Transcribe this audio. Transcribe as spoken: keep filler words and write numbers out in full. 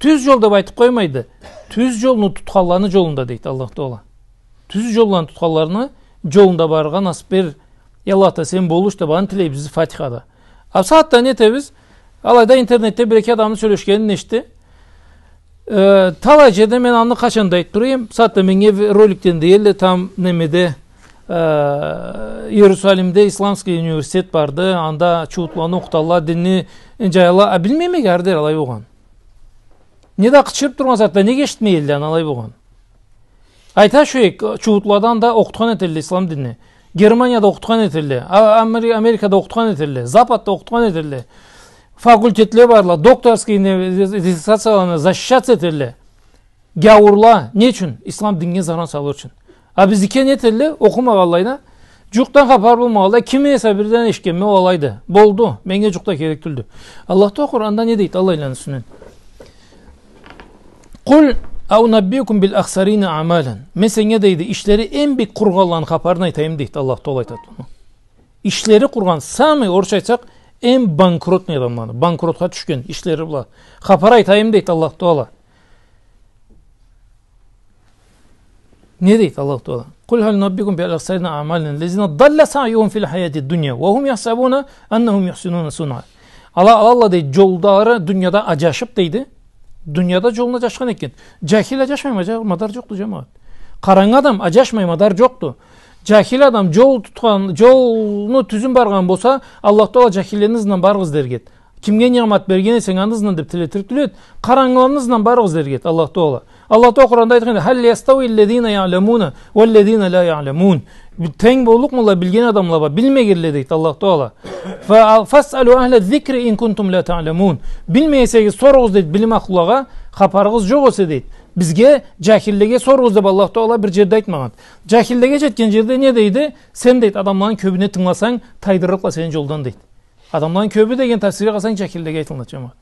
Тюз джол деб айтыб къоймайды. Тюз джолну тутханланы джолунда, дейди Аллах Тагъала. Тюз джолланы тутханланы джолунда барыргъа насыб бер. Я Аллах да, сен болуш да, аны тилейбиз Фатихада. А бусагъатда не этебиз? Алайда интернетде бир-эки адамны сёлешгенин эшитди. Э, талай джерде мен аны къачан да айтыб тура эдим. Бусагъатда меннге в-, роликден да келди, там немеде, э, Иерусалимде исламский университет барды, анда чууутланы окъуталла, динни джаяла. А билмейме, къардар, алай болгъан. Не да къычырыб тургъан затда, неге эшитмей эдиле, алай болгъан? Айта шо эк, чууутладан да окъутхан этелле ислам динни. Германияда окъутхан этелле. А-, Амери-, Америкада окъутхан этелле. Западда окъутхан этелле. Факультетле барла, докторский не-, диссертацияланы защищаться этелле. Гяуурла, не ючюн? Ислам диннге заран салыр ючюн. А бизникиле не этелле? Окъумагъанлайына, джукъдан хапар болмагъанлай, кимни эсе бирден эшитгенме, ол алайды. Болду, меннге джукъ да керек тюлдю. Аллах Тагъала Къуранда не дейди аллайланы юсюнден? «Къул аунаббиукум биль ахсарина амалан». Мен сеннге, дейди, ишлери эм бек къургъанланы хапарын айтайым, дейди Аллах Тагъала, айтады. Ишлери къургъан, самый, орусча айтсакъ, эм банкротный адамланы, банкротха тюшген ишлери бла. Хапар айтайым, дейди Аллах Тагъала. Не дейди Аллах Тагъала? «Къул халь унаббиукум биль ахсарина амалан, ллязина далля саъюхум филь хаяти дунья, ва хум яхсабуна аннахум юхсинуна сунъа». Ала, ала, ала, дейди, джоллары дунияда аджашыб, дейди. Дунияда джолуна аджашхан экен. Джахил аджашмай ма-, мадар джокъду, джамагъат. Къарангы адам аджашмай, мадар джокъду. Джахил адам джол тутхан, джолну тюзюн баргъан болса, Аллах Тагъала джахиллени ызындан барыгъыз дерик эди. Кимге ниъмат берген эсенг, аны ызындан деб тилетирик тюл эди. Къарангыланы ызындан барыгъыз дерик эди Аллах Тагъала. Аллах Тагъала Къуранда айтхан: «Халь яставиль ллязина яълямуна валь ллязина ля яълямун». Тенг боллукъмула билген адамла бла билмегенле, дейди Аллах Тагъала. Фа-, «Фасъалю ахля зикри ин кунтум ля таълямун». Билмей эсегиз, соругъуз, дейди, билим ахлулагъа, хапарыгъыз джокъ эсе, дейди. Бизге, джахиллеге соругъуз деб Аллах Тагъала бир джерде айтмагъан. Джахиллеге джетген джерде не дейди? Сен, дейди, адамланы кёбюне тынгыласанг, тайдырырыкъла сени джолдан, дейди. Адамланы кёбю деген тафсирге къарасанг, джахиллеге айтылынады, джамагъат.